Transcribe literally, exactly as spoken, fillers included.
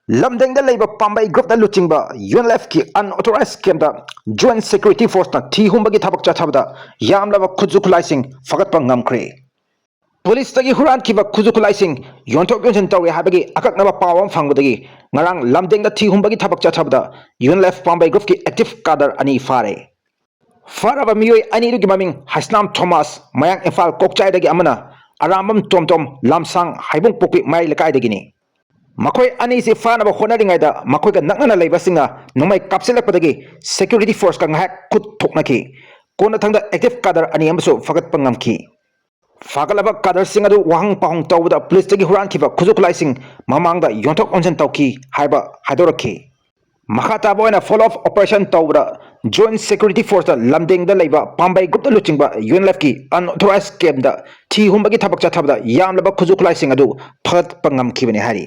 ꯂꯝꯗꯦꯡꯗ ꯂꯩꯕ ꯄꯥꯝꯕꯩ ꯒ꯭ꯔꯨꯞꯅ ꯂꯨꯆꯤꯡꯕ ꯌꯨ ꯑꯦꯟ ꯑꯦꯜ ꯑꯦꯐꯀꯤ ꯑꯟꯑꯣꯊꯣꯔꯥꯏꯖ ꯀꯦꯝꯗ ꯖꯣꯏꯟ ꯁꯦꯀ꯭ꯌꯨꯔꯤꯇꯤ ꯐꯣꯔꯁꯅ ꯊꯤ ꯍꯨꯝꯕꯒꯤ ꯊꯕꯛ ꯆꯠꯊꯕꯗ ꯌꯥꯝꯂꯕ ꯈꯨꯠꯁꯨ ꯈꯨꯠꯂꯥꯏꯁꯤꯡ ꯐꯒꯠꯄ ꯉꯝꯈ꯭ꯔꯦ꯫ ꯄꯨꯂꯤꯁꯇꯒꯤ ꯍꯨꯔꯥꯟꯈꯤꯕ ꯈꯨꯠꯁꯨ ꯈꯨꯠꯂꯥꯏꯁꯤꯡ ꯌꯣꯟꯊꯣꯛ ꯌꯣꯟꯁꯤꯟ ꯇꯧꯔꯦ ꯍꯥꯏꯕꯒꯤ ꯑꯀꯛꯅꯕ ꯄꯥꯎ ꯑꯃ ꯐꯪꯕꯗꯒꯤ ꯉꯔꯥꯡ ꯂꯝꯗꯦꯡꯗ ꯊꯤ ꯍꯨꯝꯕꯒꯤ ꯊꯕꯛ ꯆꯠꯊꯕꯗ ꯌꯨ ꯑꯦꯟ ꯑꯦꯜ ꯑꯦꯐ ꯄꯥꯝꯕꯩ ꯒ꯭ꯔꯨꯞꯀꯤ ꯑꯦꯛꯇꯤꯚ ꯀꯥꯗꯔ ꯑꯅꯤ ꯐꯥꯔꯦ꯫ ꯐꯥꯔꯕ ꯃꯤꯑꯣꯏ ꯑꯅꯤꯗꯨꯒꯤ ꯃꯃꯤꯡ ꯍꯩꯁꯅꯥꯝ ꯊꯣꯃꯥꯁ, ꯃꯌꯥꯡ ꯏꯝꯐꯥꯜ ꯀꯣꯛꯆꯥꯏꯗꯒꯤ, ꯑꯃꯅ ꯑꯔꯥꯝꯕꯝ ꯇꯣꯝꯇꯣꯝ, ꯂꯝꯁꯥꯡ ꯍꯩꯕꯨꯡꯄꯣꯛꯄꯤ ꯃꯌꯥꯏ ꯂꯩꯀꯥꯏꯗꯒꯤꯅꯤ꯫ ꯃꯈꯣꯏ ꯑꯅꯤꯁꯤ ꯐꯥꯅꯕ ꯍꯣꯠꯅꯔꯤꯉꯩꯗ ꯃꯈꯣꯏꯒ ꯅꯛꯅꯅ ꯂꯩꯕꯁꯤꯡꯅ ꯅꯣꯡꯃꯩ ꯀꯥꯞꯁꯤꯜꯂꯛꯄꯗꯒꯤ ꯁꯦꯀ꯭ꯌꯨꯔꯤꯇꯤ ꯐꯣꯔꯁꯀ ꯉꯥꯏꯍꯥꯛ ꯈꯨꯠ ꯊꯣꯛꯅꯈꯤ꯫ ꯀꯣꯟꯅꯊꯪꯗ ꯑꯦꯛꯇꯤꯚ ꯀꯥꯗꯔ ꯑꯅꯤ ꯑꯃꯁꯨ ꯐꯒꯠꯄ ꯉꯝꯈꯤ꯫ ꯐꯥꯒꯠꯂꯕ ꯀꯥꯗꯔꯁꯤꯡ ꯑꯗꯨ ꯋꯥꯍꯪ ꯄꯥꯎꯍꯪ ꯇꯧꯕꯗ ꯄꯨꯂꯤꯁꯇꯒꯤ ꯍꯨꯔꯥꯟꯈꯤꯕ ꯈꯨꯠꯁꯨ ꯈꯨꯠꯂꯥꯏꯁꯤꯡ ꯃꯃꯥꯡꯗ ꯌꯣꯟꯊꯣꯛ ꯌꯣꯟꯁꯤꯟ ꯇꯧꯈꯤ ꯍꯥꯏꯕ ꯍꯥꯏꯗꯣꯔꯛꯈꯤ꯫ ꯃꯈꯥ ꯇꯥꯕ ꯑꯣꯏꯅ ꯐꯣꯂꯣ ꯑꯞ ꯑꯣꯄꯔꯦꯁꯟ ꯇꯧꯕꯗ ꯖꯣꯏꯟ ꯁꯦꯀ꯭ꯌꯨꯔꯤꯇꯤ ꯐꯣꯔꯁꯇ ꯂꯝꯗꯦꯡꯗ ꯂꯩꯕ ꯄꯥꯝꯕꯩ ꯒ꯭ꯔꯨꯞꯇ ꯂꯨꯆꯤꯡꯕ ꯌꯨ ꯑꯦꯟ ꯑꯦꯜ ꯑꯦꯐꯀꯤ ꯑꯟꯑꯣꯊꯣꯔꯥꯏꯖ ꯀꯦꯝꯗ ꯊꯤ ꯍꯨꯝꯕꯒꯤ ꯊꯕꯛ ꯆꯠꯊꯕꯗ ꯌꯥꯝꯂꯕ ꯈꯨꯠꯁꯨ ꯈꯨꯠꯂꯥꯏꯁꯤꯡ ꯑꯗꯨ ꯐꯒꯠꯄ ꯉꯝꯈꯤꯕꯅꯤ ꯍꯥꯏꯔꯤ꯫